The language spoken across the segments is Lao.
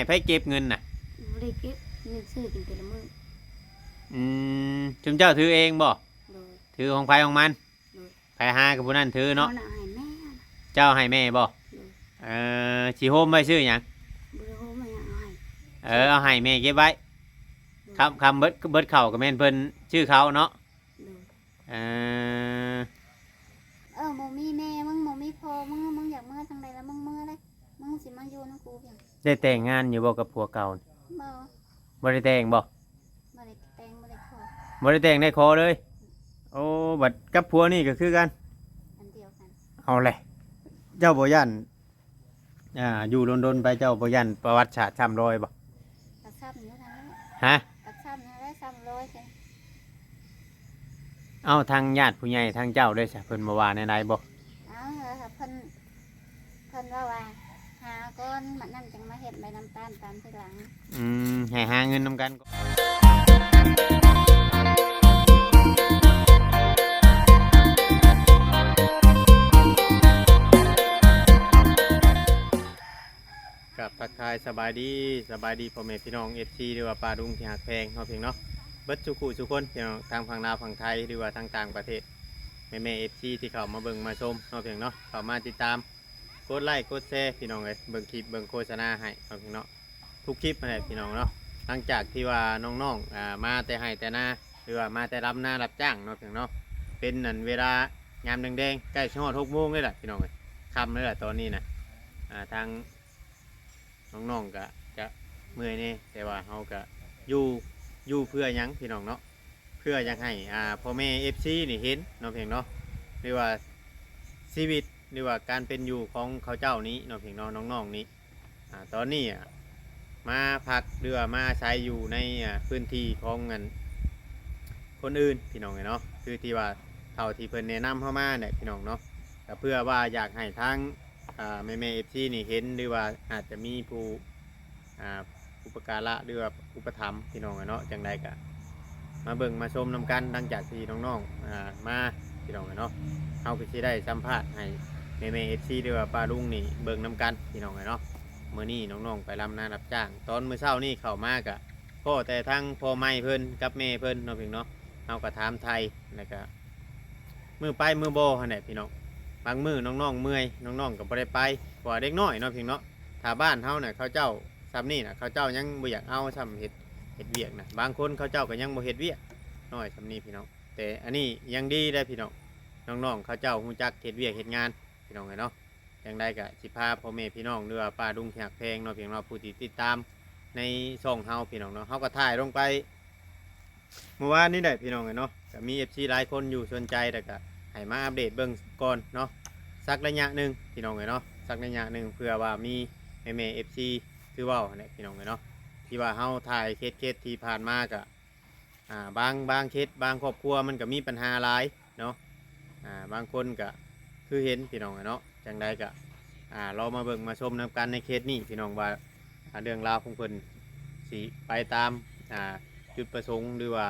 ໃຜເກັບເງິນນະ? ບໍ່ໄດ້ເກັບ ເງິນຊື້ກິນແຕ່ລະມື້. ອືມ ຊຸມເຈົ້າຖືເອງບໍ່? ໂດຍ. ຖືຂອງໃຜຂອງມັນ? ໂດຍ. ໃຜຫາກໍຜູ້ນັ້ນຖືເນາະ? ເອົາໃຫ້ແມ່. ເຈົ້າໃຫ້ແມ່ບໍ່? ໂດຍ. ເອີ ຊິໂຮມໄວ້ຊື້ຫຍັງ? ບໍ່ໄດ້ໂຮມຫຍັງ ເອົາໃຫ້. ເອີ ເອົາໃຫ້ແມ່ເກັບໄວ້. ໂດຍ. ຄຳ ຄຳເບິດ ເບິດເຂົ້າກໍແມ່ນເພິ່ນຊື້ເຂົ້າເນາະ? ໂດຍ. ເອີ ເອີ ບໍ່ມີແມ່ມຶງ ບໍ່ມີພໍ່ມຶງ ມຶງຢາກເມືອທາງໃດລະມຶງເມືອເລີຍ ມຶງຊິມາຢູ່ນຳກູພຽງ. ໄດ້ແຕ່ງງານຢູ່ບໍ່ກັບຜົວເກົ່າ? ບໍ່. ບໍ່ໄດ້ແຕ່ງບໍ່? ບໍ່ໄດ້ແຕ່ງ ບໍ່ໄດ້ຂໍ. ບໍ່ໄດ້ແຕ່ງໄດ້ຂໍເລີຍ? ໂອ້ ບັດກັບຜົວນີ້ກໍຄືກັນ? ອັນດຽວກັນ. ເອົາແຫຼະ ເຈົ້າບໍ່ຢ້ານ ອ່າ ຢູ່ດົນໆໄປເຈົ້າບໍ່ຢ້ານປະຫວັດສາດຊ້ຳລອຍບໍ່? ກໍຊ້ຳຢູ່ຫັ້ນແຫຼະ. ຮະ? ກໍຊ້ຳຫັ້ນແຫຼະ ຊ້ຳລອຍ. ເອົ້າ ທາງຍາດຜູ້ໃຫຍ່ທາງເຈົ້າເດ້ຊະ ເພິ່ນບໍ່ວ່າແນວໃດບໍ່? ເອົ້າ ເພິ່ນ ເພິ່ນເວົ້າວ່າ ຫາກ່ອນ ບັດນັ້ນຈັ່ງມາເຮັດໃບນ້ຳຕານຕາມທີຫຼັງ. ອືມ ໃຫ້ຫາເງິນນຳກັນກ່ອນ. ກາບທັກທາຍສະບາຍດີ ສະບາຍດີພໍ່ແມ່ພີ່ນ້ອງ ເອັຟຊີ ຫຼືວ່າປ້າລຸງທີ່ຮັກແພງເນາະພຽງເນາະ ເບິດສູ່ຄູ່ສູ່ຄົນ ພີ່ນ້ອງ ທັງຝັ່ງລາວຝັ່ງໄທ ຫຼືວ່າທັງຕ່າງປະເທດ ແມ່ໆ ເອັຟຊີ ທີ່ເຂົ້າມາເບິ່ງມາຊົມເນາະພຽງເນາະ ເຂົ້າມາຕິດຕາມ ກົດໄລ້ກົດແຊ ພີ່ນ້ອງເອີຍ ເບິ່ງຄລິບເບິ່ງໂຄສະນາໃຫ້ເນາະພຽງເນາະ ທຸກຄລິບຫັ້ນແຫຼະພີ່ນ້ອງເນາະ. ຫຼັງຈາກທີ່ວ່ານ້ອງໆ ອ່າ ມາແຕ່ໄຮ່ແຕ່ນາ ຫຼືວ່າມາແຕ່ດຳນາຮັບຈ້າງເນາະພຽງເນາະ ເປັນອັນເວລາຍາມແດງໆ ໃກ້ຊິຮອດຫົກໂມງເລີຍລະພີ່ນ້ອງເອີຍ ຄ່ຳເລີຍລະຕອນນີ້ນະ ອ່າ ທາງ ນ້ອງໆ ກະຈະເມື່ອຍແດ່ ແຕ່ວ່າເຮົາກະຢູ່ ຢູ່ເພື່ອຫຍັງພີ່ນ້ອງເນາະ ເພື່ອຢາກໃຫ້ ອ່າ ພໍ່ແມ່ ເອັຟຊີ ນີ້ເຫັນເນາະພຽງເນາະ ຫຼືວ່າຊີວິດ ຫຼືວ່າການເປັນຢູ່ຂອງເຂົາເຈົ້ານີ້ເນາະພຽງເນາະ ນ້ອງໆ ນີ້ ອ່າ ຕອນນີ້ ອ່າ ມາພັກ ຫຼືວ່າມາອາໄສຢູ່ໃນ ອ່າ ພື້ນທີ່ຂອງອັນ ຄົນອື່ນພີ່ນ້ອງເອີຍເນາະ ຄືທີ່ວ່າເທົ່າທີ່ເພິ່ນແນະນຳເຮົາມາແຫຼະພີ່ນ້ອງເນາະ ກະເພື່ອວ່າຢາກໃຫ້ທາງ ອ່າ ແມ່ໆ ເອັຟຊີ ນີ້ເຫັນ ຫຼືວ່າອາດຈະມີຜູ້ ອ່າ ອຸປະກາລະ ຫຼືວ່າອຸປະຖຳພີ່ນ້ອງເນາະ ຈັ່ງໃດກະມາເບິ່ງມາຊົມນຳກັນ ຫຼັງຈາກທີ່ນ້ອງໆ ອ່າ ມາພີ່ນ້ອງເນາະ ເຮົາກໍຊິໄດ້ສຳພາດໃຫ້ແມ່ໆ ເອັຟຊີ ຫຼືວ່າປ້າລຸງນີ້ເບິ່ງນຳກັນພີ່ນ້ອງເນາະ. ມື້ນີ້ນ້ອງໆ ໄປດຳນາຮັບຈ້າງ ຕອນມື້ເຊົ້ານີ້ເຂົ້າມາກະພໍ້ແຕ່ທັງພໍ່ໃໝ່ເພິ່ນກັບແມ່ເພິ່ນເນາະ ເພິ່ນເນາະ ເຮົາກໍຖາມໄຖ່ ແລ້ວກະ ມື້ໄປມື້ບໍ່ຫັ້ນແຫຼະພີ່ນ້ອງ ບາງມື້ນ້ອງໆເມື່ອຍ ນ້ອງໆກໍບໍ່ໄດ້ໄປ ເພາະວ່າເດັກນ້ອຍເນາະພີ່ນ້ອງເນາະ ຖ້າບ້ານເຮົານະ ເຂົາເຈົ້າຊ່ຳນີ້ນະ ເຂົາເຈົ້າຍັງບໍ່ຢາກເອົາຊ່ຳເຮັດ ເຮັດວຽກນະ ບາງຄົນເຂົາເຈົ້າກໍຍັງບໍ່ເຮັດວຽກ ນ້ອຍຊ່ຳນີ້ພີ່ນ້ອງ ແຕ່ອັນນີ້ຍັງດີໄດ໋ພີ່ນ້ອງ ນ້ອງໆເຂົາເຈົ້າຮູ້ຈັກເຮັດວຽກເຮັດງານພີ່ນ້ອງເອີຍເນາະ. ຈັ່ງໃດກໍຊິພາພໍ່ແມ່ພີ່ນ້ອງ ຫຼືວ່າປ້າລຸງທີ່ຮັກແພງເນາະ ພີ່ນ້ອງເນາະ ຜູ້ທີ່ຕິດຕາມໃນຊ່ອງເຮົາພີ່ນ້ອງເນາະ ເຮົາກໍຖ່າຍລົງໄປ ເມື່ອວານນີ້ແຫຼະພີ່ນ້ອງເອີຍເນາະ ກໍມີເອັຟຊີຫຼາຍຄົນຢູ່ສົນໃຈ ແລ້ວກໍໃຫ້ມາອັບເດດເບິ່ງກ່ອນເນາະ ສັກໄລຍະໜຶ່ງພີ່ນ້ອງເອີຍເນາະ ສັກໄລຍະໜຶ່ງ ເພື່ອວ່າມີແມ່ໆເອັຟຊີ ຄືເວົ້າຫັ້ນແຫຼະພີ່ນ້ອງເອີຍເນາະ ທີ່ວ່າເຮົາຖ່າຍເຂດໆທີ່ຜ່ານມາກໍ ອ່າ ບາງ ບາງເຂດ ບາງຄອບຄົວມັນກໍມີປັນຫາຫຼາຍເນາະ ອ່າ ບາງຄົນກໍຄືເຫັນພີ່ນ້ອງເນາະ ຈັ່ງໃດກໍ ອ່າ ລອງມາເບິ່ງມາຊົມນຳກັນໃນເຂດນີ້ພີ່ນ້ອງວ່າ ອ່າ ເລື່ອງລາວຂອງເພິ່ນຊິໄປຕາມ ອ່າ ຈຸດປະສົງ ຫຼືວ່າ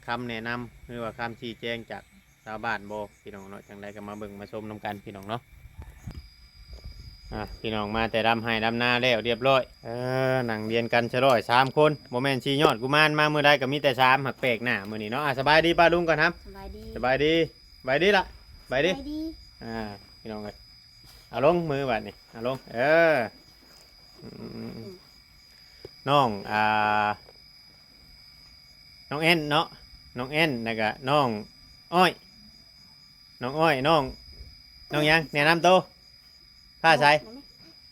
ຄຳແນະນຳ ຫຼືວ່າຄຳຊີ້ແຈງຈາກຊາວບ້ານບໍ່ພີ່ນ້ອງເນາະ ຈັ່ງໃດກໍມາເບິ່ງມາຊົມນຳກັນພີ່ນ້ອງເນາະ. ອ່າ ພີ່ນ້ອງມາແຕ່ດຳໄຮ່ດຳນາແລ້ວຮຽບຮ້ອຍ ເອີ ນັ່ງລຽນກັນຊະລອຍສາມຄົນ ບໍ່ແມ່ນຊິຍອດກຸມານມາມື້ໃດກໍມີແຕ່ສາມ ຫາກແປກໜ້າມື້ນີ້ເນາະ. ອ່າ ສະບາຍດີປ້າລຸງກ່ອນຮັບ ສະບາຍດີ ສະບາຍດີ ສະບາຍດີລະ ສະບາຍດີ ສະບາຍດີ ອ່າ ພີ່ນ້ອງເອີຍ ເອົາລົງມືບາດນີ້ ເອົາລົງ ເອີ ອືມ ອືມ ອືມ ນ້ອງ ອ່າ ນ້ອງແອນເນາະ ນ້ອງແອນ ແລ້ວກະນ້ອງອ້ອຍ ນ້ອງອ້ອຍ ນ້ອງ ນ້ອງຫຍັງ ແນະນຳໂຕ ຟ້າໃສ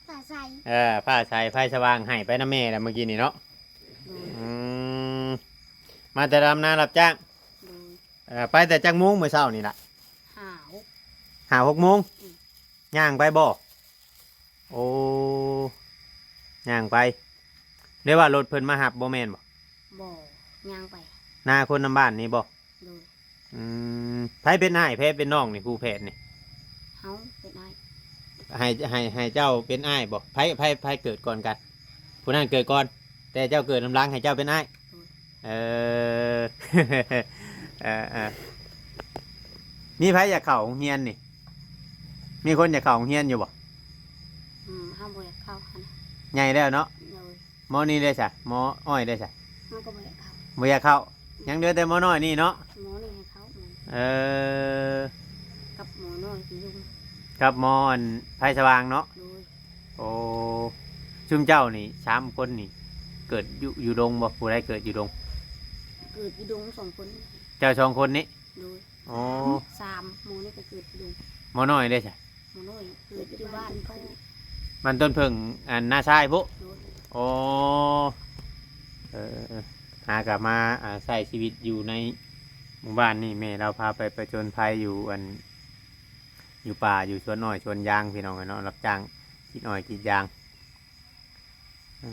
ຟ້າໃສ ເອີ ຟ້າໃສ ໄຟສະຫວ່າງ ໃຫ້ໄປນຳແມ່ແລ້ວມື້ກີ້ນີ້ເນາະ ໂດຍ ອືມ ມາແຕ່ດຳນາຮັບຈ້າງ ໂດຍ ເອີ ໄປແຕ່ຈັກໂມງມື້ເຊົ້ານີ້ລະ ຫ້າຫົກ ຫ້າຫົກໂມງ ອືມ ຍ່າງໄປບໍ່? ໂອ້ ຍ່າງໄປ ຫຼືວ່າລົດເພິ່ນມາຮັບບໍ່ແມ່ນບໍ່? ບໍ່ ຍ່າງໄປ ນາຄົນນຳບ້ານນີ້ບໍ່? ໂດຍ ອືມ ໃຜເປັນອ້າຍ ໃຜເປັນນ້ອງນີ້ ຜູ້ແພດນີ້? ເຮົາເປັນອ້າຍ ໃຫ້ ໃຫ້ ໃຫ້ເຈົ້າເປັນອ້າຍບໍ່? ໃຜ ໃຜ ໃຜເກີດກ່ອນກັນ? ຜູ້ນັ້ນເກີດກ່ອນ ແຕ່ເຈົ້າເກີດນຳຫຼັງ ໃຫ້ເຈົ້າເປັນອ້າຍ ໂດຍ ເອີ ເອີ ເອີ ມີໃຜຢາກເຂົ້າໂຮງຮຽນນີ້? ມີຄົນຢາກເຂົ້າໂຮງຮຽນຢູ່ບໍ່? ອືມ ເຮົາບໍ່ຢາກເຂົ້າຫັ້ນ ໃຫຍ່ແລ້ວເນາະ. ໂດຍ. ໝໍນີ້ເດ້ຊະ? ໝໍອ້ອຍເດ້ຊະ? ມັນກໍບໍ່ຢາກເຂົ້າ. ບໍ່ຢາກເຂົ້າ. ຍັງເຫຼືອແຕ່ໝໍນ້ອຍນີ້ເນາະ. ໝໍນີ້ໃຫ້ເຂົ້າ. ເອີ ກັບໝໍນ້ອຍຢູ່ ກັບໝໍອັນໄຟສະຫວ່າງເນາະ. ໂດຍ. ໂອ້ ຊຸມເຈົ້ານີ້ສາມຄົນນີ້ ເກີດຢູ່ ຢູ່ດົງບໍ່? ຜູ້ໃດເກີດຢູ່ດົງ? ເກີດຢູ່ດົງສອງຄົນ. ເຈົ້າສອງຄົນນີ້? ໂດຍ. ອໍ ສາມ ໝໍນີ້ກໍເກີດຢູ່ດົງ. ໝໍນ້ອຍເດ້ຊະ? ໝໍນ້ອຍເກີດຢູ່ບ້ານເຂົາ ບ້ານຕົ້ນເຜິ້ງ ອັນ ນາຊາຍພຸ້ນ. ໂດຍ. ອໍ ເອີ ຫາກໍມາ ອາ ໃຊ້ຊີວິດຢູ່ໃນໝູ່ບ້ານນີ້ ແມ່ລາວພາໄປປະຈົນໄພຢູ່ ອັນ ຢູ່ປ່າ ຢູ່ສວນອ້ອຍສວນຢາງ ພີ່ນ້ອງເອີຍເນາະ ຮັບຈ້າງກຣີດອ້ອຍກຣີດຢາງ. ເອີ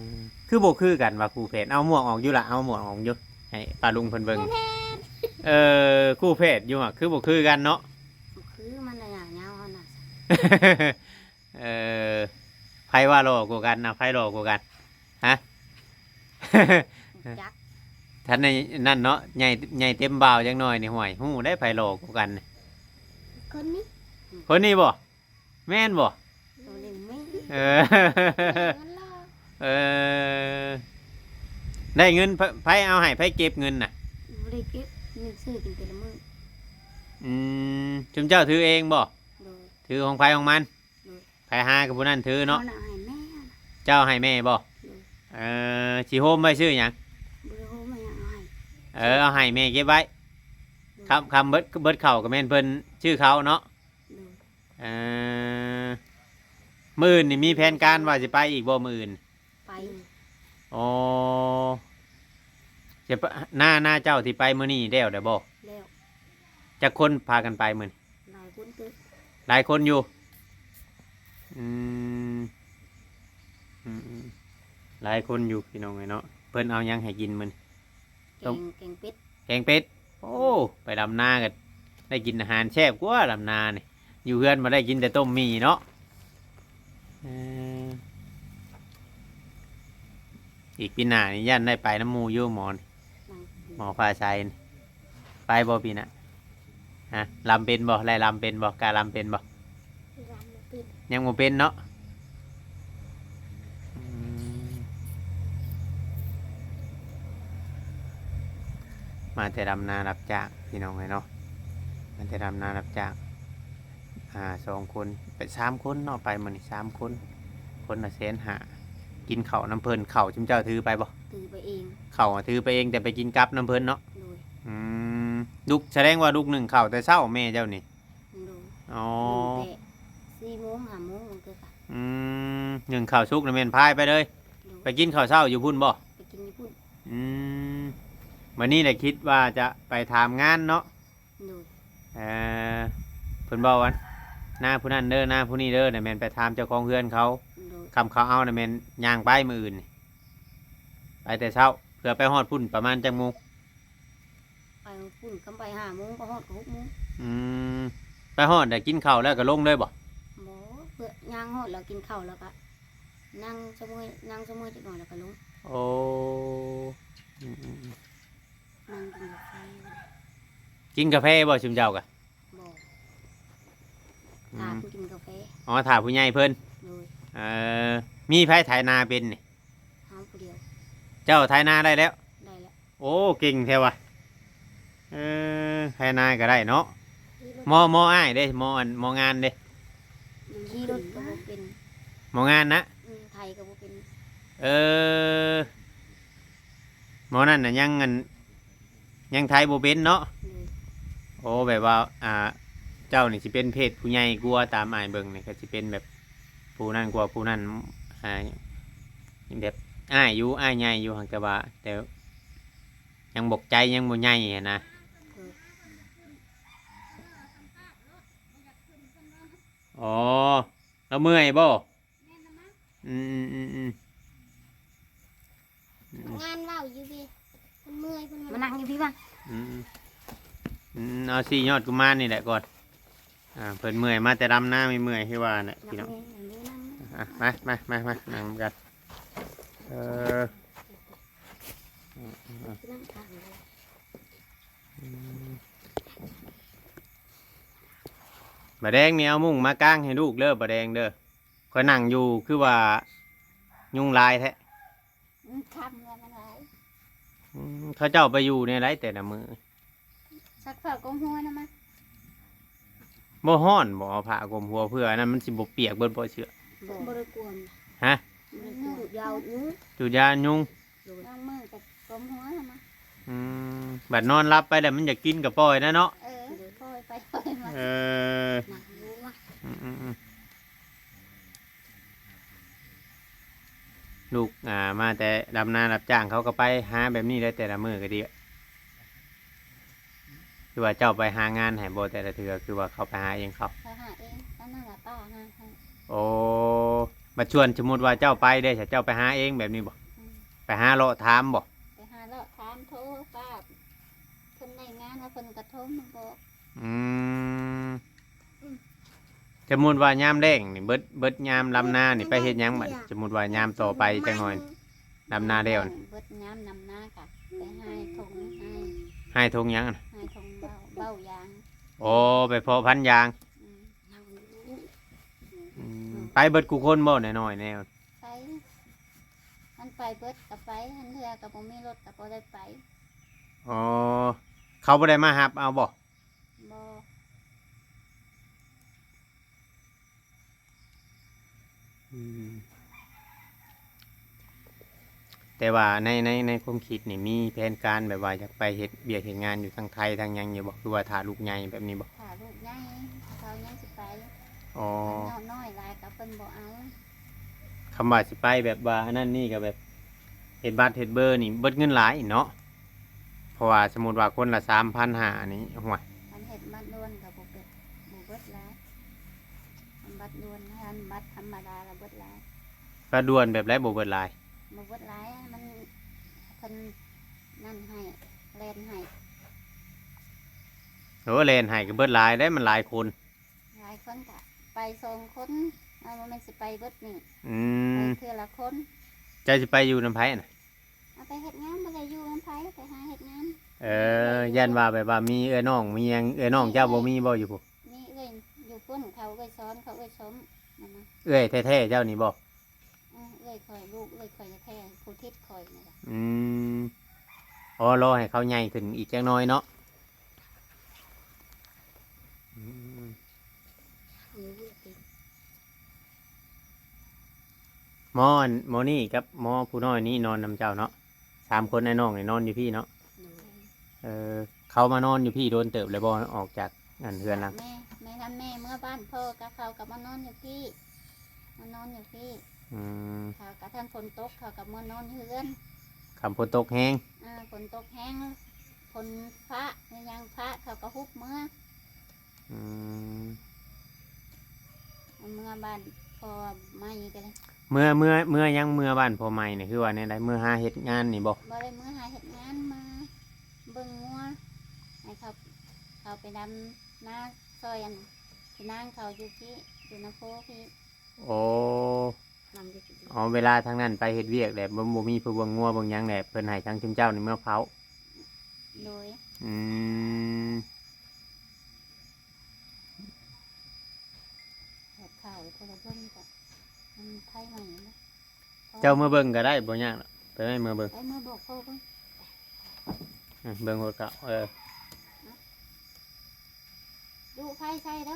ຄືບໍ່ຄືກັນວ່າຄູ່ແຝດ. ເອົາໝວກອອກຢູ່ລະ ເອົາໝວກອອກຢູ່ ໃຫ້ປ້າລຸງເພິ່ນເບິ່ງ. ເອີ ຄູ່ແຝດຢູ່ຫະ ຄືບໍ່ຄືກັນເນາະ. ບໍ່ຄື ມັນລະຍະຍາວຫັ້ນນະ. ເອີ ໃຜວ່າຫຼໍ່ກວ່າກັນນະ? ໃຜຫຼໍ່ກວ່າກັນ? ຮະ? ຈັກ ທ່ານໃນນັ້ນເນາະ ໃຫຍ່ ໃຫຍ່ເຕັມບ່າວຈັກໜ່ອຍນີ້ ຫ້ວຍ ຮູ້ໄດ້ໃຜຫຼໍ່ກວ່າກັນ. ຄົນນີ້ ຄົນນີ້ບໍ່? ແມ່ນບໍ່? ໂຕນີ້ແມ່ນ. ເອີ ເອີ ໄດ້ເງິນ ໃຜ ໃຜເອົາໃຫ້ ໃຜເກັບເງິນນະ? ບໍ່ໄດ້ເກັບ ເງິນຊື້ກິນແຕ່ລະມື້. ອືມ ຊຸມເຈົ້າຖືເອງບໍ່? ໂດຍ. ຖືຂອງໃຜຂອງມັນ. ໂດຍ. ໃຜຫາກໍຜູ້ນັ້ນຖືເນາະ. ເອົາໃຫ້ແມ່ ເຈົ້າໃຫ້ແມ່ບໍ່? ໂດຍ. ເອີ ຊິໂຮມໄວ້ຊື້ຫຍັງ? ບໍ່ໄດ້ໂຮມຫຍັງ ເອົາໃຫ້. ເອີ ເອົາໃຫ້ແມ່ເກັບໄວ້. ໂດຍ. ຄຳ ຄຳເບິດ ເບິດເຂົ້າກໍແມ່ນເພິ່ນຊື້ເຂົ້າເນາະ. ໂດຍ. ເອີ ມື້ອື່ນນີ້ມີແຜນການວ່າຊິໄປອີກບໍ່ມື້ອື່ນ? ໄປ. ອໍ ຈະໄປ ໜ້າ ໜ້າເຈົ້າທີ່ໄປມື້ນີ້ແລ້ວໄດ້ບໍ່? ແລ້ວ. ຈັກຄົນພາກັນໄປມື້ນີ້? ຫຼາຍຄົນເຕີບ. ຫຼາຍຄົນຢູ່. ອືມ ອືມ ອືມ ຫຼາຍຄົນຢູ່ ພີ່ນ້ອງເອີຍເນາະ. ເພິ່ນເອົາຫຍັງໃຫ້ກິນມື້ນີ້? ແກງ ຕົ້ມ ແກງເປັດ. ແກງເປັດ. ໂອ້ ໄປດຳນາກໍໄດ້ກິນອາຫານແຊບກວ່າ ດຳນານີ້ ຢູ່ເຮືອນບໍ່ໄດ້ກິນແຕ່ຕົ້ມໝີ່ເນາະ. ເອີ ອີກປີໜ້ານີ້ຢ້ານໄດ້ໄປນຳໝູ່ຢູ່ ໝໍນີ້ ໝໍຟ້າໃສນີ້ ໄປບໍ່ປີໜ້າ? ຮະ ລຳເປັນບໍ່? ໄລ່ລຳເປັນບໍ່? ກະລຳເປັນບໍ່? ລຳບໍ່ເປັນ. ຍັງບໍ່ເປັນເນາະ. ອືມ ມາແຕ່ດຳນາຮັບຈ້າງ ພີ່ນ້ອງເອີຍເນາະ ມາແຕ່ດຳນາຮັບຈ້າງ. ອ່າ ສອງຄົນ ໄປສາມຄົນເນາະ ໄປມື້ນີ້ສາມຄົນ ຄົນລະແສນຫ້າ ກິນເຂົ້ານຳເພິ່ນ. ເຂົ້າຊຸມເຈົ້າຖືໄປບໍ່? ຖືໄປເອງ. ເຂົ້າຖືໄປເອງ ແຕ່ໄປກິນກັບນຳເພິ່ນເນາະ. ໂດຍ. ອືມ ລຸກ ສະແດງວ່າລຸກໜຶ້ງເຂົ້າແຕ່ເຊົ້າແມ່ເຈົ້ານີ້. ໂດຍ. ອໍ ໜຶ້ງແຕ່ສີ່ໂມງ ຫ້າໂມງ ອືມ ໜຶ້ງເຂົ້າສຸກນະແມ່ນພາຍໄປເລີຍ. ໂດຍ. ໄປກິນເຂົ້າເຊົ້າຢູ່ພຸ້ນບໍ່? ໄປກິນຢູ່ພຸ້ນ. ອືມ ມື້ນີ້ແຫຼະຄິດວ່າຈະໄປຖາມງານເນາະ. ໂດຍ. ເອີ ເພິ່ນເວົ້າອັນ ນາຜູ້ນັ້ນເດີ ນາຜູ້ນີ້ເດີ ນະແມ່ນໄປຖາມເຈົ້າຂອງເຮືອນເຂົາ. ໂດຍ. ຄຳເຂົາເອົານະແມ່ນຍ່າງໄປມື້ອື່ນນີ້ ໄປແຕ່ເຊົ້າ ເພື່ອໄປຮອດພຸ້ນປະມານຈັກໂມງ? ໄປພຸ້ນ ຄຳໄປຫ້າໂມງ ກໍຮອດກໍຫົກໂມງ. ອືມ ໄປຮອດແລ້ວກິນເຂົ້າແລ້ວກໍລົງເລີຍບໍ່? ບໍ່ ເພື່ອຍ່າງຮອດແລ້ວກິນເຂົ້າແລ້ວກໍນັ່ງຊະເມີຍ ນັ່ງຊະເມີຍຈັກໜ້ອຍແລ້ວກໍລົງ. ໂອ້ ອືມໆໆ ນັ່ງກິນກາແຟ. ກິນກາແຟບໍ່ຊຸມເຈົ້າກະ? ບໍ່. ອືມ ຖ້າຜູ້ກິນກາແຟ. ອໍ ຖ້າຜູ້ໃຫຍ່ເພິ່ນ. ໂດຍ. ເອີ ມີໃຜໄຖນາເປັນນີ້? ເຮົາຜູ້ດຽວ. ເຈົ້າໄຖນາໄດ້ແລ້ວ? ໄດ້ແລ້ວ. ໂອ້ ເກັ່ງແທ້ວະ. ເອີ ໄຖນາກໍໄດ້ເນາະ. ໝໍ ໝໍອ້າຍເດ້ ໝໍອັນ ໝໍງານເດ້? ຂີ່ລົດກໍບໍ່ເປັນ. ໝໍງານນະ? ອືມ ໄຖກໍບໍ່ເປັນ. ເອີ ໝໍນັ້ນນະຍັງອັນ ຍັງໄຖບໍ່ເປັນເນາະ. ໂດຍ. ໂອ້ ແບບວ່າ ອ່າ ເຈົ້ານີ້ຊິເປັນເພດຜູ້ໃຫຍ່ກວ່າ ຕາມອ້າຍເບິ່ງນີ້ ກໍຊິເປັນແບບຜູ້ນັ້ນກວ່າຜູ້ນັ້ນ ອ່າ ແບບອ້າຍຢູ່ ອ້າຍໃຫຍ່ຢູ່ ຫາກແຕ່ວ່າ ແຕ່ຍັງບໍ່ໃຈ ຍັງບໍ່ໃຫຍ່ຫັ້ນນະ. ໂດຍ. ອໍ ລາວເມື່ອຍບໍ່? ອືມໆໆໆ ງານເວົ້າຢູ່ພີ້ ເພິ່ນເມື່ອຍ ເພິ່ນມາ ມານັ່ງຢູ່ພີ້ມາ. ອືມໆ ອືມ ເອົາສີ່ຍອດກຸມານນີ້ແຫຼະກ່ອນ. ອ່າ ເພິ່ນເມື່ອຍ ມາແຕ່ດຳນາເມື່ອຍ ຄືວ່າແຫຼະ ພີ່ນ້ອງ. ອ່ະ ມາ ມາ ມາ ມາ ນັ່ງນຳກັນ. ເອີ ອືມ ບາແດງນີ້ ເອົາມຸ້ງມາກາງໃຫ້ລູກເດີ ບາແດງເດີ. ຂ້ອຍນັ່ງຢູ່ຄືວ່າ ຍຸງຫຼາຍແທ້. ອືມ ຄ່ຳແລ້ວມັນຫຼາຍ. ອືມ ເຂົາເຈົ້າໄປຢູ່ແນວໃດແຕ່ລະມື້? ຊັກຜ້າກົມຫົວນຳມາ. ບໍ່ຮ້ອນບໍ່ ເອົາຜ້າກົມຫົວ ເພື່ອອັນນັ້ນມັນຊິບໍ່ປຽກເບິດບໍ່ເສື້ອ? ບໍ່ ບໍ່ໄດ້ກວມ. ຮະ? ບໍ່ໄດ້ກວມ. ຈູດຢາຍຸງ. ຈູດຢາຍຸງ. ໂດຍ. ບາງມື້ກໍກົມຫົວນຳມາ. ອືມ ບັດນອນຫຼັບໄປແລ້ວມັນຢາກກິນກໍປ່ອຍນະເນາະ. ເອີ ປ່ອຍໄປປ່ອຍມາ. ເອີ ອືມໆໆ. ລູກ ອ່າ ມາແຕ່ດຳນາຮັບຈ້າງ ເຂົາກໍໄປຫາແບບນີ້ໄດ້ແຕ່ລະມື້ກໍດີ. ຄືວ່າເຈົ້າໄປຫາງານໃຫ້ບໍ່ແຕ່ລະເທື່ອ? ຄືວ່າເຂົາໄປຫາເອງເຂົາ? ໄປຫາເອງ ອັນນັ້ນລະປ້າຫາໃຫ້. ໂອ້ ບັດຊວນສົມມຸດວ່າເຈົ້າໄປເດ້ ເຈົ້າໄປຫາເອງແບບນີ້ບໍ່? ອືມ. ໄປຫາເລາະຖາມບໍ່? ໄປຫາເລາະຖາມ ໂທປ້າ ເພິ່ນໄດ້ງານແລ້ວເພິ່ນກໍໂທມາບອກ. ອືມ. ສົມມຸດວ່າຍາມແລ້ງນີ້ ເບິດ ເບິດຍາມລຳນານີ້ ໄປເຮັດຫຍັງບັດນີ້? ສົມມຸດວ່າຍາມຕໍ່ໄປຈັກໜ່ອຍ ລຳນາແລ້ວນີ້ ເບິດຍາມລຳນາກະໄປຫາທົ່ງ ຫາທົ່ງຫຍັງ? ຫາທົ່ງເບົາ ເບົາຢາງ. ໂອ້ ໄປເພາະພັນຢາງ. ອືມ. ອືມ ໄປເບິດຄູ່ຄົນບໍ່ ນ້ອຍໆແນວ? ໄປ ມັນໄປເບິດກໍໄປ ອັນເທື່ອກໍບໍ່ມີລົດກໍບໍ່ໄດ້ໄປ. ອໍ ເຂົາບໍ່ໄດ້ມາຮັບເອົາບໍ່? ບໍ່. ອືມ ແຕ່ວ່າໃນ ໃນ ໃນຄວາມຄິດນີ້ ມີແຜນການແບບວ່າຢາກໄປເຮັດວຽກເຮັດງານຢູ່ທາງໄທທາງຫຍັງຢູ່ບໍ່? ຄືວ່າຖ້າລູກໃຫຍ່ແບບນີ້ບໍ່? ຖ້າລູກໃຫຍ່ ເຂົາຍັງຊິໄປ. ອໍ ມັນນ້ອຍຫຼາຍກໍເພິ່ນບໍ່ເອົາ. ຄຳວ່າຊິໄປແບບວ່າອັນນັ້ນນີ້ກໍແບບເຮັດບັດເຮັດເບີນີ້ເບິດເງິນຫຼາຍເນາະ. ເພາະວ່າສົມມຸດວ່າຄົນລະສາມພັນຫ້ານີ້ ໂອ້ຍ ຄັນເຮັດບັດດ່ວນກໍບໍ່ເບິດ ບໍ່ເບິດຫຼາຍ. ຄັນບັດດ່ວນ ຄັນບັດທຳມະດາລະເບິດຫຼາຍ. ບັດດ່ວນແບບໃດບໍ່ເບິດຫຼາຍ? ບໍ່ເບິດຫຼາຍ ມັນ ເພິ່ນນັ້ນໃຫ້ ແລ່ນໃຫ້. ໂອ້ ແລ່ນໃຫ້ກໍເບິດຫຼາຍເດ້ ມັນຫຼາຍຄົນ. ຫຼາຍຄົນກະໄປສອງຄົນ ເອົາ ບໍ່ແມ່ນຊິໄປເບິດນີ້. ອືມ ໄປເທື່ອລະຄົນ. ເຈົ້າຊິໄປຢູ່ນຳໃຜນະ? ເອົາ ໄປເຮັດງານ ບໍ່ໄດ້ຢູ່ນຳໃຜ ໄປຫາເຮັດງານ. ເອີ ຢ້ານວ່າແບບວ່າມີເອື້ອຍນ້ອງມີຫຍັງ ເອື້ອຍນ້ອງເຈົ້າບໍ່ມີບໍ່ຢູ່ພຸ້ນ? ມີເອື້ອຍຢູ່ພຸ້ນ ເຂົາເອື້ອຍສອນ ເຂົາເອື້ອຍສົມນັ້ນນະ. ເອື້ອຍແທ້ໆເຈົ້ານີ້ບໍ່? ເອີ ເອື້ອຍຂ້ອຍ ລູກເອື້ອຍຂ້ອຍແທ້ໆ ຜູ້ຕິດຂ້ອຍນີ້ລະ. ອືມ ອໍ ລໍໃຫ້ເຂົາໃຫຍ່ຂຶ້ນອີກຈັກໜ້ອຍເນາະ. ອືມ ໝໍ ໝໍນີ້ກັບໝໍຜູ້ນ້ອຍນີ້ນອນນຳເຈົ້າເນາະ? ສາມຄົນອ້າຍນ້ອງນີ້ນອນຢູ່ພີ້ເນາະ? ໂດຍ. ເອີ ເຂົາມານອນຢູ່ພີ້ດົນເຕີບແລ້ວບໍ່? ອອກຈາກອັນເຮືອນຫຼັງ ແມ່ ແມ່ ຄັນແມ່ເມືອບ້ານພໍ່ ກະເຂົາກະມານອນຢູ່ພີ້ ມານອນຢູ່ພີ້. ອືມ ເຂົາກະ ຄັນຝົນຕົກເຂົາກະເມືອນອນຢູ່ເຮືອນ. ຄັນຝົນຕົກແຮງ? ເອີ ຝົນຕົກແຮງ ຝົນຟ້າ ແມ່ນຫຍັງຟ້າ ເຂົາກະຮຸບເມືອ. ອືມ ເມືອບ້ານພໍ່ໃໝ່ກໍໄດ້. ເມືອ ເມືອ ເມືອຫຍັງ? ເມືອບ້ານພໍ່ໃໝ່ນີ້ຄືວ່າແນວໃດ? ເມືອຫາເຮັດງານນີ້ບໍ່? ບໍ່ໄດ້ເມືອຫາເຮັດງານ ມາເບິ່ງງົວ ໃຫ້ເຂົາ ເຂົາໄປດຳນາຊ່ອຍອັນພີ່ນາງເຂົາຢູ່ພີ້ ຢູ່ນາໂພພີ້. ໂອ້ ອໍ ເວລາທາງນັ້ນໄປເຮັດວຽກແຫຼະ ບໍ່ ບໍ່ມີຜູ້ເບິ່ງງົວເບິ່ງຫຍັງແຫຼະ ເພິ່ນໃຫ້ທາງຊຸມເຈົ້ານີ້ເມືອເຝົ້າ. ໂດຍ. ອືມ ເຂົ້າຄົນລະເບິ່ງກໍ ມັນໄຟໄໝ້ນະ. ເຈົ້າເມືອເບິ່ງກໍໄດ້ ບໍ່ຍາກດອກ ໄປໄວ້ເມືອເບິ່ງ ໄປເມືອບອກພໍ່ເບິ່ງ. ອືມ ເບິ່ງຫົດເຂົ້າ ເອີ ດຸໄຟໃສ່ເດີ.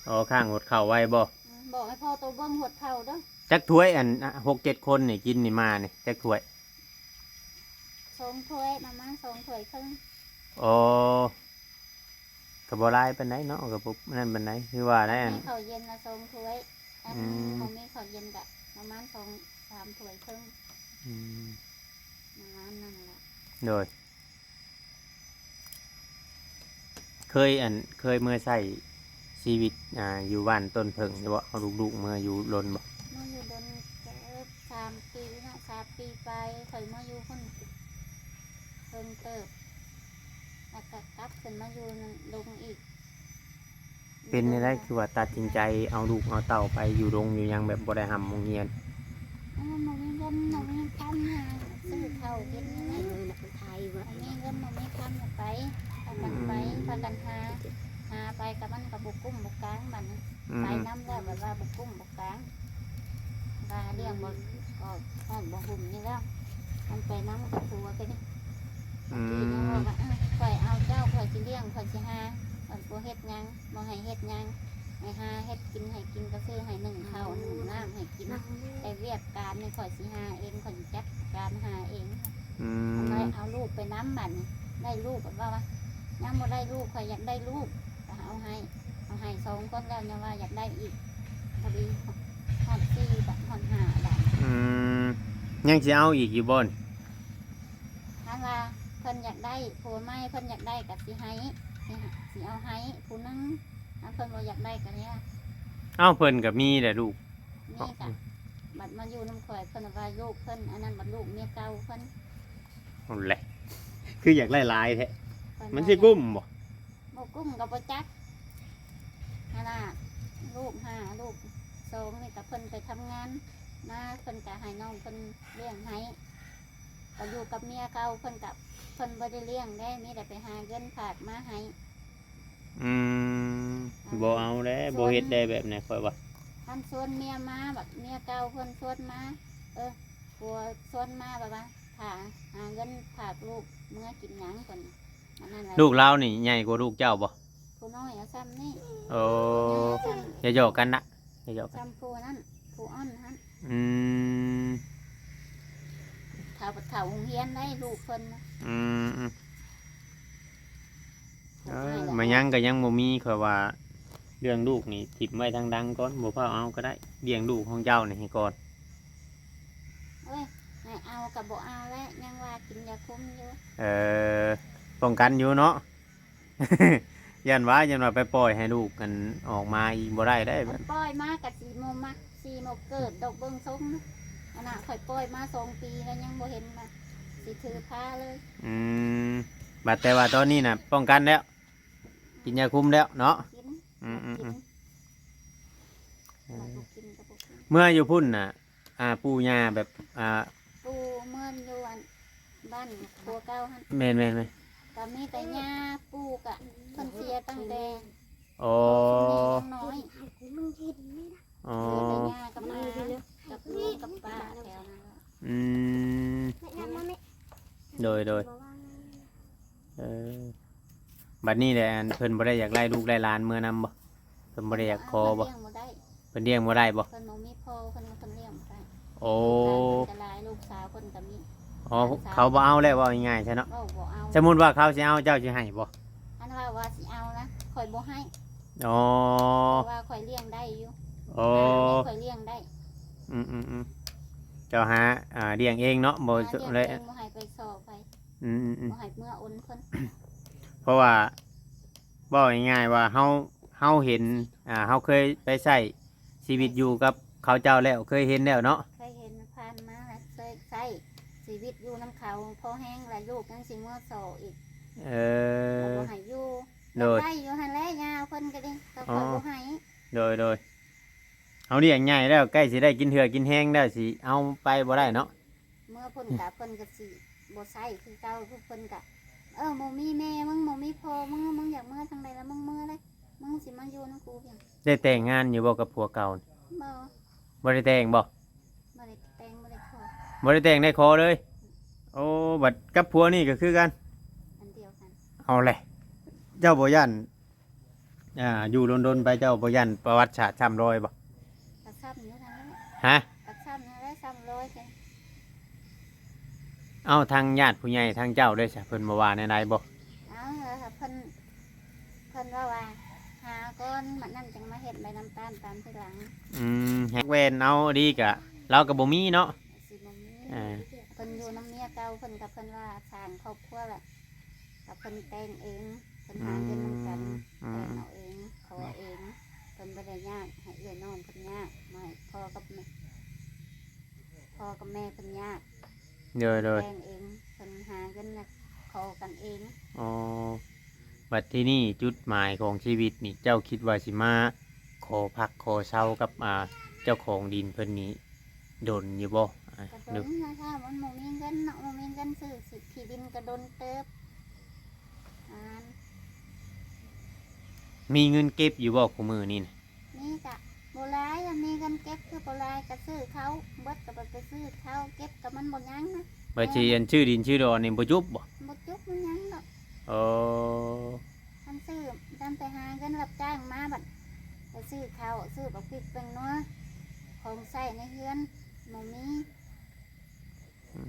ອໍ ຂ້າງຫົດເຂົ້າໄວ້ບໍ່? ອືມ ບອກໃຫ້ພໍ່ໂຕເບິ່ງຫົດເຂົ້າເດີ. ຈັກຖ້ວຍ ອັນ ຫົກເຈັດຄົນນີ້ກິນນີ້ມານີ້ ຈັກຖ້ວຍ? ສອງຖ້ວຍ ປະມານສອງຖ້ວຍເຄິ່ງ. ອໍ ກໍບໍ່ຫຼາຍປານໃດເນາະ ກໍບໍ່ນັ້ນປານໃດ ຄືວ່າໄດ້ ອັນ ມີເຂົ້າເຢັນລະສອງຖ້ວຍ ອັນ ອືມ ບໍ່ມີເຂົ້າເຢັນກະປະມານສອງສາມຖ້ວຍເຄິ່ງ. ອືມ ປະມານນັ້ນແຫຼະ. ໂດຍ. ເຄີຍ ອັນ ເຄີຍເມືອໃຊ້ຊີວິດ ອ່າ ຢູ່ບ້ານຕົ້ນເຜິ້ງຢູ່ບໍ່? ເອົາລູກໆເມືອຢູ່ດົນບໍ່? ເມືອຢູ່ດົນເຕີບ ສາມປີເນາະ ສາມປີປາຍ ຂ້ອຍເມືອຢູ່ພຸ້ນເຖິງເຕີບ ແລ້ວກໍກັບຂຶ້ນມາຢູ່ດົງອີກ. ເປັນແນວໃດຄືວ່າຕັດສິນໃຈເອົາລູກເອົາເຕົ້າໄປຢູ່ດົງຢູ່ຫຍັງ ແບບບໍ່ໄດ້ຮ່ຳໂຮງຮຽນ? ເອີ ບໍ່ມີເງິນ ບໍ່ມີຄຳຫາຊື້ເຂົ້າກິນນີ້ແຫຼະ. ເອີ ມັນໄທວ່າ ບໍ່ມີເງິນບໍ່ມີຄຳ ໄປ ພາກັນໄປ ອືມ ພາກັນຫາ ຫາໄປກໍມັນກໍບໍ່ກຸ້ມບໍ່ກາງບັດນີ້. ອືມ ໄປນຳແລ້ວບັດວ່າບໍ່ກຸ້ມບໍ່ກາງ ວ່າລ້ຽງບໍ່ ອ ຮອດບໍ່ຫຸ້ມນີ້ແລ້ວ ມັນໄປນຳກັບຜົວກໍນີ້ ອືມ ເມື່ອກີ້ນີ້ເວົ້າວ່າ ເອີ ຂ້ອຍເອົາເຈົ້າ ຂ້ອຍຊິລ້ຽງ ຂ້ອຍຊິຫາ ຂ້ອຍບໍ່ເຮັດຫຍັງ ບໍ່ໃຫ້ເຮັດຫຍັງ ໃຫ້ຫາເຮັດກິນ ໃຫ້ກິນກໍຊື້ ໃຫ້ໜຶ້ງເຂົ້າ ອືມ ໜຶ້ງນ້ຳໃຫ້ກິນ ແຕ່ວຽກການນີ້ຂ້ອຍຊິຫາເອງ ຂ້ອຍຊິຈັດການຫາເອງ ອືມ ເອົາໄປ ເອົາລູກໄປນຳ ບັດນີ້ໄດ້ລູກ ເພິ່ນເວົ້າວ່າ ຍັງບໍ່ໄດ້ລູກ ຂ້ອຍຢາກໄດ້ລູກ ກໍເອົາໃຫ້ ເອົາໃຫ້ສອງຄົນແລ້ວ ຍັງວ່າຢາກໄດ້ອີກ ພໍດີຮອດສີ່ ບັດຮອດຫ້າ ບັດ ອືມ ຍັງຊິເອົາອີກຢູ່ບໍ່ນີ້? ຄັນວ່າເພິ່ນຢາກໄດ້ຜົວໃໝ່ ເພິ່ນຢາກໄດ້ກໍຊິໃຫ້ ຊິໃຫ້ ຊິເອົາໃຫ້ຜູ້ໜຶ່ງ ຄັນເພິ່ນບໍ່ຢາກໄດ້ກໍແລ້ວ. ເອົ້າ ເພິ່ນກໍມີແຫຼະລູກ ມີກະ ບັດມາຢູ່ນຳຂ້ອຍ ເພິ່ນວ່າລູກເພິ່ນ ອັນນັ້ນບັດລູກເມຍເກົ່າເພິ່ນ ຫັ້ນແຫຼະ ຄືຢາກໄດ້ຫຼາຍແທ້ ມັນຊິກຸ້ມບໍ່? ບໍ່ກຸ້ມກໍບໍ່ຈັກ ຫັ້ນນະ ລູກຫ້າ ລູກສອງນີ້ກໍເພິ່ນໄປທຳງານມາ ເພິ່ນກໍໃຫ້ນ້ອງເພິ່ນລ້ຽງໃຫ້ ກໍຢູ່ກັບເມຍເກົ່າ ເພິ່ນກໍ ເພິ່ນບໍ່ໄດ້ລ້ຽງເດ້ ມີແຕ່ໄປຫາເງິນຝາກມາໃຫ້ ອືມ ອ່າ ບໍ່ເອົາແລ້ວ ບໍ່ເຮັດແລ້ວແບບນີ້ ຂ້ອຍວ່າ ຄັນຊວນເມຍມາ ບັດເມຍເກົ່າເພິ່ນຊວນມາ ເອີ ຜົວຊວນມາ ແບບວ່າຖ້າຫາເງິນຝາກລູກເມືອກິນຫຍັງ ເພິ່ນ ອັນນັ້ນແຫຼະ ລູກລາວນີ້ໃຫຍ່ກວ່າລູກເຈົ້າບໍ່? ຜູ້ນ້ອຍເອົາຊ່ຳນີ້ ໂອ້ ຜູ້ໃຫຍ່ເອົາຊ່ຳ ຢ່າຫຍອກກັນນະ ຢ່າຫຍອກກັນ ຊ່ຳຜູ້ນັ້ນ ຜູ້ອ່ອນຫັ້ນ ອືມ ເຂົາ ເຂົາໂຮງຮຽນໄດ້ລູກເພິ່ນນະ ອືມ ອືມ ເອີ ມາຍັງກໍຍັງບໍ່ມີ ຂ້ອຍວ່າເລື່ອງລູກນີ້ຖິ້ມໄວ້ທາງຫຼັງກ່ອນ ບໍ່ຟ້າວເອົາກໍໄດ້ ລ້ຽງລູກຂອງເຈົ້ານີ້ໃຫ້ກ່ອນ ໂອ້ຍ ໃຫ້ເອົາກໍບໍ່ເອົາແຫຼະ ຍັງວ່າກິນຢາຄຸມຢູ່ ເອີ ປ້ອງກັນຢູ່ເນາະ ຢ້ານວ່າ ຢ້ານວ່າໄປປ່ອຍໃຫ້ລູກກັນອອກມາອີກບໍ່ໄດ້ເດ້ ຄັນປ່ອຍມາກໍຊິບໍ່ມັກ ຊິບໍ່ເກີດດອກເບິ່ງຊົງ ອັນນະ ຂ້ອຍປ່ອຍມາສອງປີແລ້ວ ຍັງບໍ່ເຫັນວ່າຊິຖືພາເລີຍ ອືມ ບັດແຕ່ວ່າຕອນນີ້ນະປ້ອງກັນແລ້ວ ກິນຢາຄຸມແລ້ວເນາະ ກິນ ອືມ ກິນ ອືມ ເອີ ບໍ່ກິນກໍບໍ່ກິນ ເມື່ອຢູ່ພຸ້ນນະ ອ່າ ປູ່ຍ່າແບບ ອ່າ ປູ່ເມືອນຢູ່ອັນ ບ້ານຜົວເກົ່າຫັ້ນ ແມ່ນໆໆ ກໍມີແຕ່ຍ່າ ປູ່ກໍເພິ່ນເສຍຕັ້ງແຕ່ ອໍ ຊຸມນີ້ຍັງນ້ອຍ ອໍ ເສຍແຕ່ຍ່າກັບອາ ກັບລຸງກັບປ້າແຖວນັ້ນ ອືມ ໂດຍໆ ເອີ ບັດນີ້ແຫຼະ ອັນເພິ່ນບໍ່ໄດ້ຢາກໄລ່ລູກໄລ່ຫຼານເມືອນຳບໍ່? ເພິ່ນບໍ່ໄດ້ຢາກຂໍບໍ່? ເພິ່ນລ້ຽງບໍ່ໄດ້ ເພິ່ນລ້ຽງບໍ່ໄດ້ບໍ່? ເພິ່ນບໍ່ມີພໍ່ ເພິ່ນ ເພິ່ນລ້ຽງບໍ່ໄດ້ ໂອ້ ລູກຫຼານເພິ່ນກໍຫຼາຍ ລູກສາວເພິ່ນກໍມີ ອໍ ເຂົາບໍ່ເອົາແລ້ວ ເວົ້າງ່າຍໆຊະເນາະ ເວົ້າບໍ່ເອົາ ສົມມຸດວ່າເຂົາຊິເອົາ ເຈົ້າຊິໃຫ້ບໍ່? ຄັນວ່າ ວ່າຊິເອົານະ ຂ້ອຍບໍ່ໃຫ້ ອໍ ເພາະວ່າຂ້ອຍລ້ຽງໄດ້ຢູ່ ອໍ ຂ້ອຍລ້ຽງໄດ້ ອືມໆໆ ເຈົ້າຫາ ອ່າ ລ້ຽງເອງເນາະ ບໍ່ ຫາລ້ຽງເອງ ບໍ່ໃຫ້ໄປສໍ້ໃຜ ອືມໆໆ ບໍ່ໃຫ້ເມືອອົນເພິ່ນ ເພາະວ່າ ເວົ້າງ່າຍໆວ່າເຮົາ ເຮົາເຫັນ ອ່າ ເຮົາເຄີຍໄປໃຊ້ຊີວິດຢູ່ກັບເຂົາເຈົ້າແລ້ວ ເຄີຍເຫັນແລ້ວເນາະ ເຄີຍເຫັນຜ່ານມາ ເຄີຍໃຊ້ຊີວິດຢູ່ນຳເຂົາພໍແຮງ ແລະ ລູກຍັງຊິເມືອສໍ້ອີກ ເອີ ແລ້ວບໍ່ໃຫ້ຢູ່ ໂດຍ ຢາກໄດ້ຢູ່ຫັ້ນແຫຼະ ຍ່າເພິ່ນກໍດີ ກໍຂ້ອຍ ອໍ ບໍ່ໃຫ້ ໂດຍໆ ເຮົາລ້ຽງໃຫຍ່ແລ້ວ ໃກ້ຊິໄດ້ກິນເຫື່ອກິນແຮງແລ້ວ ຊິເອົາໄປບໍ່ໄດ້ເນາະ ເມືອພຸ້ນກະເພິ່ນກະຊິບໍ່ໃຊ້ຄືເກົ່າ ເພິ່ນກະ ເອີ ບໍ່ມີແມ່ມຶງ ບໍ່ມີພໍ່ມຶງ ມຶງຢາກເມືອທາງໃດລະມຶງເມືອເລີຍ ມຶງຊິມາຢູ່ນຳກູຫຍັງ. ໄດ້ແຕ່ງງານຢູ່ບໍ່ກັບຜົວເກົ່າ? ບໍ່ ບໍ່ໄດ້ແຕ່ງບໍ່? ບໍ່ໄດ້ແຕ່ງ ບໍ່ໄດ້ຂໍ ບໍ່ໄດ້ແຕ່ງໄດ້ຂໍເລີຍ. ໂອ້ ບັດກັບຜົວນີ້ກະຄືກັນ ອັນດຽວກັນ. ເອົາແຫຼະ ເຈົ້າບໍ່ຢ້ານ ອ່າ ຢູ່ດົນໆໄປເຈົ້າບໍ່ຢ້ານປະຫວັດສາດຊ້ຳລອຍບໍ່? ກະຊ້ຳຢູ່ຫັ້ນແຫຼະ. ຮະ? ກະຊ້ຳຫັ້ນແຫຼະ ຊ້ຳລອຍແທ້. ເອົ້າ ທາງຍາດຜູ້ໃຫຍ່ທາງເຈົ້າເດ້ຊະ ເພິ່ນບໍ່ວ່າແນວໃດບໍ່? ເອົ້າ ເພິ່ນ ເພິ່ນເວົ້າວ່າ ຫາກ່ອນ ບັດນັ້ນຈັ່ງມາເຮັດໃບນຳຕານຕາມທີຫຼັງ. ອືມ ຫາກແວ່ນເອົາດີກະ ລາວກະບໍ່ມີເນາະ. ຊິບໍ່ມີ ອ່າ ເພິ່ນຢູ່ນຳເມຍເກົ່າ ເພິ່ນກະ ເພິ່ນວ່າສ້າງຄອບຄົວແຫຼະ ກະເພິ່ນແຕ່ງເອງ ເພິ່ນຫາເງິນນຳກັນ ອືມ ແຕ່ງເອົາເອງ ຂໍເອງ ເພິ່ນບໍ່ໄດ້ຍາກໃຫ້ເອື້ອຍນ້ອງເພິ່ນຍາກ ມາໃຫ້ພໍ່ກັບແມ່ ພໍ່ກັບແມ່ເພິ່ນຍາກ. ໂດຍໆ ແຕ່ງເອງ ເພິ່ນຫາເງິນແລ້ວຂໍກັນເອງ. ອໍ ບັດທີນີ້ຈຸດໝາຍຂອງຊີວິດນີ້ ເຈົ້າຄິດວ່າຊິມາຂໍພັກຂໍເຊົາກັບ ອ່າ ເຈົ້າຂອງດິນເພິ່ນນີ້ ດົນຢູ່ບໍ່? ອ່າ ກະດົນນະ ຖ້າມັນບໍ່ມີເງິນເນາະ ບໍ່ມີເງິນຊື້ທີ່ດິນກະດົນເຕີບ. ອ່າ ມີເງິນເກັບຢູ່ບໍ່ຄູ່ມື້ນີ້ນະ? ມີກະ ບໍ່ຫຼາຍ ມີເງິນເກັບຄືບໍ່ຫຼາຍ ກໍຊື້ເຂົ້າເບິດ ກໍໄປຊື້ເຂົ້າ ເກັບກໍມັນບໍ່ຍັງນະ ບັດຊິອັນຊື້ດິນຊື້ດອນນີ້ບໍ່ຈຸບບໍ່? ບໍ່ຈຸບບໍ່ຍັງດອກ. ເອີ ຄັນຊື້ ຄັນໄປຫາເງິນຮັບຈ້າງມາ ບັດໄປຊື້ເຂົ້າ ຊື້ບັກພິກແປ້ງນົວ ຂອງໃຊ້ໃນເຮືອນບໍ່ມີ. ອື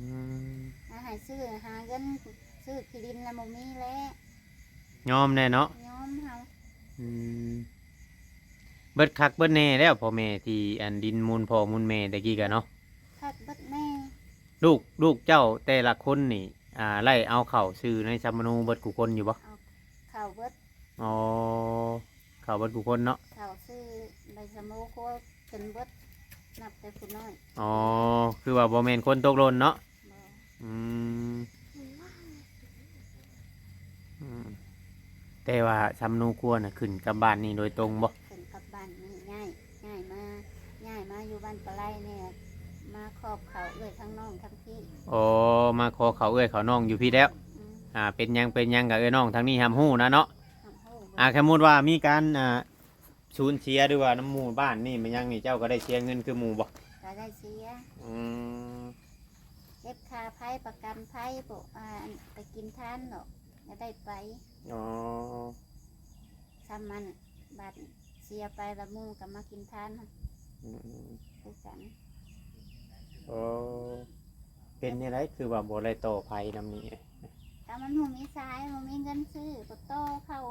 ມ ຫາໃຫ້ຊື້ ຫາເງິນຊື້ທີ່ດິນລະບໍ່ມີແລ້ວ. ຍອມແດ່ເນາະ? ຍອມເຮົາ. ອືມ ເບິດຄັກເບິດແນ່ແລ້ວ ພໍ່ແມ່ທີ່ອັນດິນມູນພໍ່ມູນແມ່ແຕ່ກີ້ກະເນາະ. ຄັກເບິດແນ່. ລູກ ລູກເຈົ້າແຕ່ລະຄົນນີ້ ອ່າ ໄລ່ເອົາເຂົ້າຊື່ໃນສຳມະໂນເບິດຄູ່ຄົນຢູ່ບໍ່? ເອົາເຂົ້າເບິດ. ອໍ ເຂົ້າເບິດຄູ່ຄົນເນາະ. ເຂົ້າຊື່ໃບສຳມະໂນຄົວ ເພິ່ນເບິດ ນັບແຕ່ຜູ້ນ້ອຍ. ອໍ ຄືວ່າບໍ່ແມ່ນຄົນຕົກຫຼົ່ນເນາະ? ບໍ່. ອືມ ອືມ ແຕ່ວ່າສຳມະໂນຄົວນະ ຂຶ້ນກັບບ້ານນີ້ໂດຍຕົງບໍ່? ຂຶ້ນກັບບ້ານນີ້ ຍ້າຍ ຍ້າຍມາ ຍ້າຍມາຢູ່ບ້ານປາໄລນີ້ ມາຂອບເຂົ້າເອື້ອຍທັງນ້ອງທັງພີ່. ອໍ ມາຂໍເຂົ້າເອື້ອຍເຂົ້ານ້ອງຢູ່ພີ້ແລ້ວ. ອືມ ອ່າ ເປັນຫຍັງ ເປັນຫຍັງກໍເອື້ອຍນ້ອງທາງນີ້ຮັບຮູ້ນະເນາະ. ຮັບຮູ້. ອ່າ ສົມມຸດວ່າມີການ ອ່າ ສູນເສຍ ຫຼືວ່ານຳໝູ່ບ້ານນີ້ມາຫຍັງນີ້ ເຈົ້າກໍໄດ້ເສຍເງິນຄືໝູ່ບໍ່? ກໍໄດ້ເສຍ. ອືມ ເກັບຄ່າໄຟ ປະກັນໄຟ ບໍ່ ອ່າ ໄປກິນທານດອກ ກໍໄດ້ໄປ. ອໍ ສ່ຳນັ້ນ ບາດເສຍໄປລະໝູ່ກໍມາກິນທານ. ອືມ ຄືກັນ. ອໍ ເປັນແນວໃດ ຄືວ່າບໍ່ໄດ້ຕໍ່ໄຟນຳນີ້? ກໍມັນບໍ່ມີສາຍ ບໍ່ມີເງິນຊື້ ກໍຕໍ່ເຂົ້າ.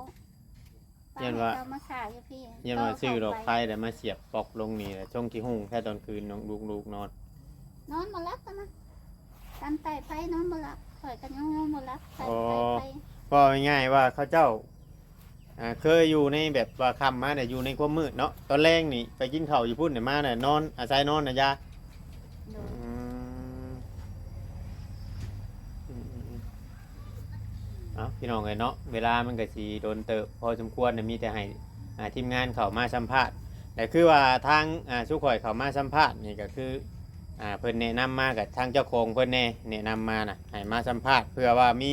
ຢ້ານວ່າ ເອົາມາສາກຢູ່ພີ້ ຢ້ານວ່າຊື້ດອກໄຟແລ້ວມາສຽບປອກລົງນີ້ແຫຼະ ຊົງຂີ້ຫຸ້ງແທ້ຕອນຄືນນ້ອງ ລູກໆນອນ ນອນບໍ່ຫຼັບຕອນນັ້ນ ຕາມໃຕ້ໄຟນອນບໍ່ຫຼັບ ຂ້ອຍກໍຍັງນອນບໍ່ຫຼັບ ໃຕ້ໄຟ ອໍ ໄຟ ເວົ້າງ່າຍໆວ່າເຂົາເຈົ້າ ອ່າ ເຄີຍຢູ່ໃນແບບວ່າຄ່ຳມາແລ້ວຢູ່ໃນຄວາມມືດເນາະ ຕອນແລງນີ້ໄປກິນເຂົ້າຢູ່ພຸ້ນ ມາແລ້ວນອນ ອາໄສນອນນະຢາ. ໂດຍ. ອືມ ອືມໆໆ ເອົາ ພີ່ນ້ອງເອີຍເນາະ ເວລາມັນກໍຊິດົນເຕີບພໍສົມຄວນ ມີແຕ່ໃຫ້ ອ່າ ທີມງານເຂົ້າມາສຳພາດ ແລະ ຄືວ່າທາງ ອ່າ ຊຸມຂ້ອຍເຂົ້າມາສຳພາດນີ້ກໍຄື ອ່າ ເພິ່ນແນະນຳມາ ກໍທາງເຈົ້າຂອງເພິ່ນແນ່ແນະນຳມານະ ໃຫ້ມາສຳພາດ ເພື່ອວ່າມີ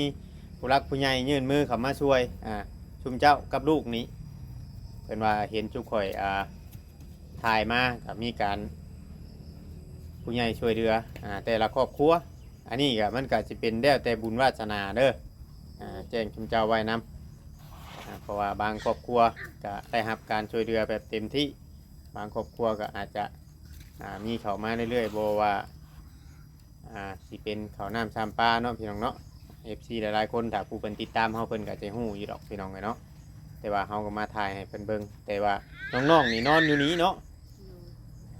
ຜູ້ຫຼັກຜູ້ໃຫຍ່ຍື່ນມືເຂົ້າມາຊ່ວຍ ອ່າ ຊຸມເຈົ້າກັບລູກນີ້ ເພິ່ນວ່າເຫັນຊຸມຂ້ອຍ ອ່າ ຖ່າຍມາກໍມີການຜູ້ໃຫຍ່ຊ່ວຍເຫຼືອ ອ່າ ແຕ່ລະຄອບຄົວ ອັນນີ້ກໍ ມັນກໍຊິເປັນແລ້ວແຕ່ບຸນວາສະໜາເດີ ອ່າ ແຈ້ງຊຸມເຈົ້າໄວ້ນຳ ອ່າ ເພາະວ່າບາງຄອບຄົວກໍໄດ້ຮັບການຊ່ວຍເຫຼືອແບບເຕັມທີ່ ບາງຄອບຄົວກໍອາດຈະ ອ່າ ມີເຂົ້າມາເລື້ອຍໆ ບໍ່ວ່າ ອ່າ ຊິເປັນເຂົ້ານ້ຳຊຳປາເນາະ ພີ່ນ້ອງເນາະ ເອັຟຊີຫຼາຍໆຄົນ ຖ້າຜູ້ເພິ່ນຕິດຕາມເຮົາ ເພິ່ນກໍຈະຮູ້ຢູ່ດອກ ພີ່ນ້ອງເອີຍເນາະ ແຕ່ວ່າເຮົາກໍມາຖ່າຍໃຫ້ເພິ່ນເບິ່ງ ແຕ່ວ່ານ້ອງໆນີ້ນອນຢູ່ນີ້ເນາະ.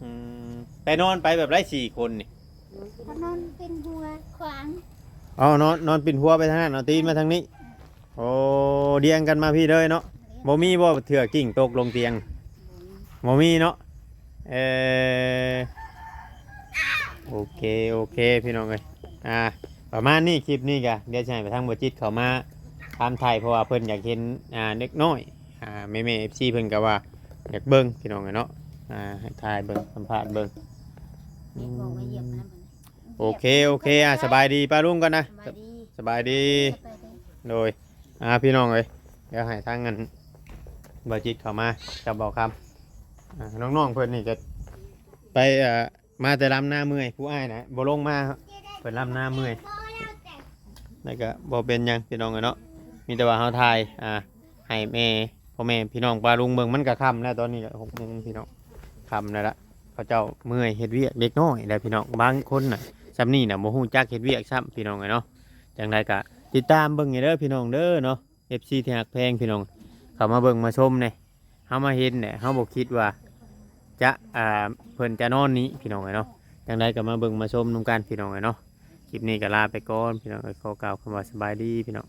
ອືມ ໄປນອນໄປແບບໃດສີ່ຄົນນີ້? ເຂົານອນປິ່ນຫົວຂວາງ. ອໍ ນອນ ນອນປິ່ນຫົວໄປທາງນັ້ນ ເອົາຕີນມາທາງນີ້. ໂອ້ ລຽງກັນມາພີ້ເລີຍເນາະ. ບໍ່ມີບໍ່ເທື່ອກິ້ງຕົກລົງຕຽງ? ບໍ່ມີເນາະ. ເອີ ໂອເຄ ໂອເຄ ພີ່ນ້ອງເອີຍ ອ່າ ປະມານນີ້ ຄລິບນີ້ກະ ດຽວຊິໃຫ້ທາງບໍ່ຈິດເຂົ້າມາຖາມໄຖ່ ເພາະວ່າເພິ່ນຢາກເຫັນ ອ່າ ເດັກນ້ອຍ ອ່າ ແມ່ໆ ເອັຟຊີ ເພິ່ນກະວ່າຢາກເບິ່ງ ພີ່ນ້ອງເອີຍເນາະ. ອ່າ ໃຫ້ຖ່າຍເບິ່ງ ສຳພາດເບິ່ງ. ອືມ ໂອເຄ ໂອເຄ ອ່າ ສະບາຍດີ ປ້າລຸງກ່ອນນະ. ສະບາຍດີ ສະບາຍດີ ສະບາຍດີ. ໂດຍ ອ່າ ພີ່ນ້ອງເອີຍ ດຽວໃຫ້ທາງອັນ ບ່າວຈິດເຂົ້າມາກັບບ່າວຄຳ. ອ່າ ນ້ອງໆເພິ່ນນີ້ກະໄປ ອ່າ ມາແຕ່ລຳນາເມື່ອຍ ຜູ້ອ້າຍນະບໍ່ລົງມາ ເພິ່ນລຳນາເມື່ອຍ ແລ້ວກະບໍ່ເປັນຫຍັງ ພີ່ນ້ອງເອີຍເນາະ. ມີແຕ່ວ່າເຮົາຖ່າຍ ອ່າ ໃຫ້ແມ່ ພໍ່ແມ່ພີ່ນ້ອງປ້າລຸງເບິ່ງ. ມັນກະຄ່ຳແລ້ວ ຕອນນີ້ກະຫົກໂມງ ພີ່ນ້ອງ ຄ່ຳແລ້ວລະ. ເຂົາເຈົ້າເມື່ອຍເຮັດວຽກ ເດັກນ້ອຍແຫຼະ ພີ່ນ້ອງ. ບາງຄົນນະ ຊ່ຳນີ້ນະ ບໍ່ຮູ້ຈັກເຮັດວຽກຊ້ຳ ພີ່ນ້ອງເອີຍເນາະ. ຈັ່ງໃດກະຕິດຕາມເບິ່ງແດ່ເດີ ພີ່ນ້ອງເດີເນາະ. ເອັຟຊີທີ່ຮັກແພງ ພີ່ນ້ອງ ເຂົ້າມາເບິ່ງມາຊົມແດ່. ເຮົາມາເຫັນແຫຼະ ເຮົາບໍ່ຄິດວ່າຈະ ອ່າ ເພິ່ນຈະນອນນີ້ ພີ່ນ້ອງເອີຍເນາະ. ຈັ່ງໃດກໍມາເບິ່ງມາຊົມນຳກັນ ພີ່ນ້ອງເອີຍເນາະ. ຄລິບນີ້ກໍລາໄປກ່ອນ ພີ່ນ້ອງເອີຍ. ຂໍກ່າວຄຳວ່າສະບາຍດີ ພີ່ນ້ອງ.